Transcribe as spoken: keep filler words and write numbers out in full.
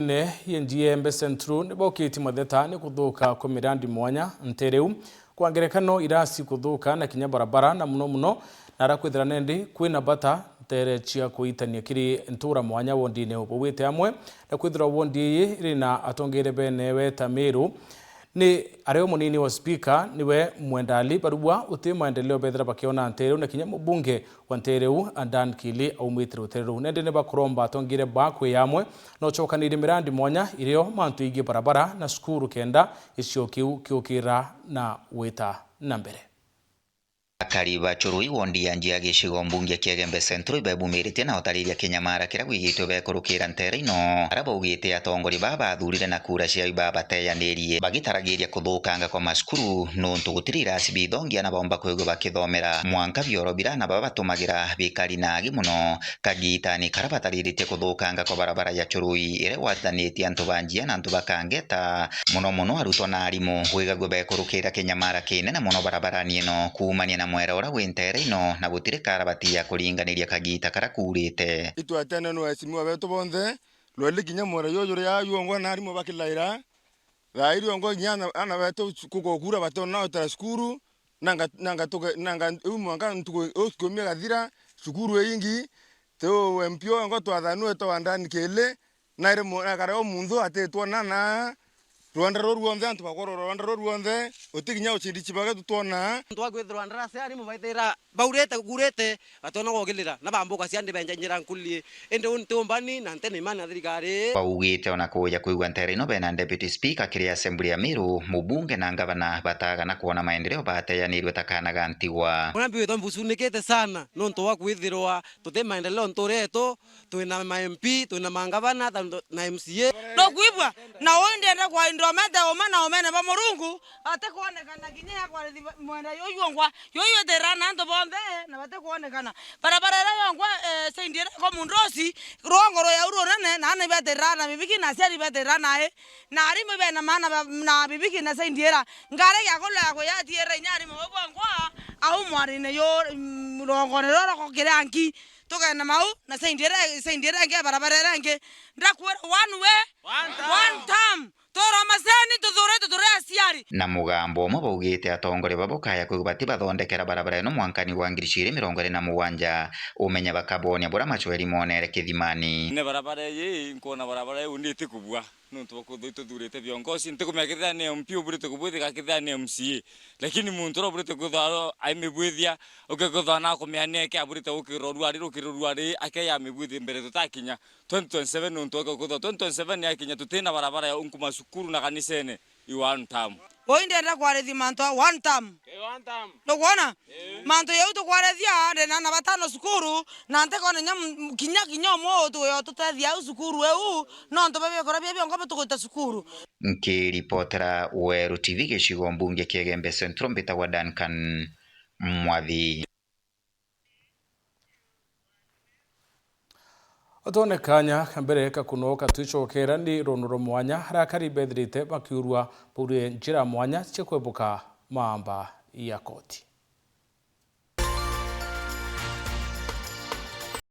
Ne, Igembe Central nibaukiti matheta ni kuthuka kwa mirandi mwanya nteere iu. Kwa ngerekano, irasi kuthuka na kinya barabara, na muno muno nara kwithira nendi kwina bata nteere cia kuitania kiri ntura mwanya wondine u. Baugite amwe na kwithirwa wondi ii iri na atongeere benewe ta Miru, ni ario munini wa spika niwe Mwenda Ali, barua uti maendeleo bethira bakiona nteere iu, na kinya mubunge wa nteere iu, Dan Kili, aumite rutere ruu. Nendi ni bakuromba atongeere baa kwi amwe na ucokanirie mirandi mwanya irio mantu ingi barabara na cukuru kenda gicigo kiu kiukira na gwita na mbere. Akari ba Churui wondi ya Njia gicigo mbunge kia Igembe Central ibebumirite na utariria kinyamara kiria gwigitwe bekurukira nteere ino, aria baugite atongoria baa bathurire na kura ciao ibabateyanirie, bagitaragiria kuthukanga kwa macukuru nuntu gutiri irasi bithongia na baumba kwigua bakithomera, mwanka bioro bira na baba batumagira bikari na agi muno. Kagitani kara batariritie kuthukanga kwa barabara ya Churui iria igwatanitie antu ba Njia na antu ba Kangeta, muno muno arutwa na arimu, gwigagua bekurukira kinyamara kinene muno barabarani ino kuumania na mwera uria wi nteere ino, na gutiri karabati ya kuringaniria kagita kara kuurite. Itwetene ni waheshimiwa betu bonthe, rweli kinya mwera juju juria jwongwa na arimu bakilaira, thaa iri ongo kinya ana, ana betu kugokura batona utara cukuru, nanga, nanga tuge, nanga iu mwanka ntuku, usiku umwe gathira, cukuru iingi, ti u M P ongo twathanue twa ndani kili, na iri mu-, na kare o munthu atitwona na rwanda ruu rwonthe, antu bakworwa rwanda ruu rwonthe, uti kinya ucindi cibage tutwona. Antu bakwithirwa ndarasi arimu baithira baurite, kurite, bationa gwokilira, na bambuka cia ndi benja njira nkulie. Indi uu nti umbani na nti na imani na thirikari. Baugite ona kuuja kwigua nteere ino bena Deputy Speaker kiri Assembly ya Meru, mubunge na ngavana batagana kwona maendeleo bateyanirwe ta kaana ga ntigwa. Ona mbiwitwa mbucunikite sana nontu bwa kwithirwa tuti maendeleo ntuure yetu, twina ma M P, twina mangavana, ta, na M C A. Nukwigua? Na uu ndienda kwa ndomete uma na umene bwa Murungu, atikwonekana kinya ya kwarithi mwena yuyu ongwa, yuyu itira na antu bonthe, na batikwonekana. Barabara iria yongwa, eh, saindi iria iko Mundosi, rwongo rwa yau runene, na ana ibetirira na bibiki, na aciari ibetirira nai, na arimu bena maana ba, na bibiki na saindi iria. Ngari ya kula ya kuyatiira inya arimu bau bongwa, au mwarine yu, mm, rwongone ruru rwa Kirangi. Tugenda mau, na saindi iria, saindi iria ingi, barabara iria ingi. Ndakwira, one way, one term. One term. Turi o maceni, tuthuritwe turi aciari. Na mugambo umwe baugite atongoria babo kaya kwigua batibathondekera barabara ino mwankani wa ngiri ciiri mirongo iri na mugwanja, umenya bakabonia buria macweri monere kithimani. Ne barabara ii, nkwona barabara iu ndi itikubua. Nontu bwa kwithirwa ituthurite biongozi, ntikumenya kethira ni M P uburite kubwithika kethira ni M C A. Lakini muntu uria uburite kwithirwa aro aimibwithia, uke kwithirwa na kumenya ni eke aburite gukirwa ruari, rukirwa ruari, ake yamibwithia mbere tutakinya twenty twenty-seven, nontu eke kwithirwa twenty twenty-seven yakinya tutina barabara ya unkuma cukuru na kanisene i one term. Ui ndienda kwarithia mantu a one term. Nukwona? Mantu jau tukwarethia, ndina ana batano cukuru, na ntikona nya m-, kinya, kinya umwe utuyo tutethia au cukuru eu, nontu bia biakura bia biongo bitugwita cukuru. Nkiripotera Weru T V gicigo mbunge kia Igembe Central, mbitagwa Duncan Mwathi. Utone kanya ka mbere ka kunoka twicokera ni rundu rwa mwanya, aria akari bethirite bakiurua baurie njira mwanya cia kwebuka maamba ya koti.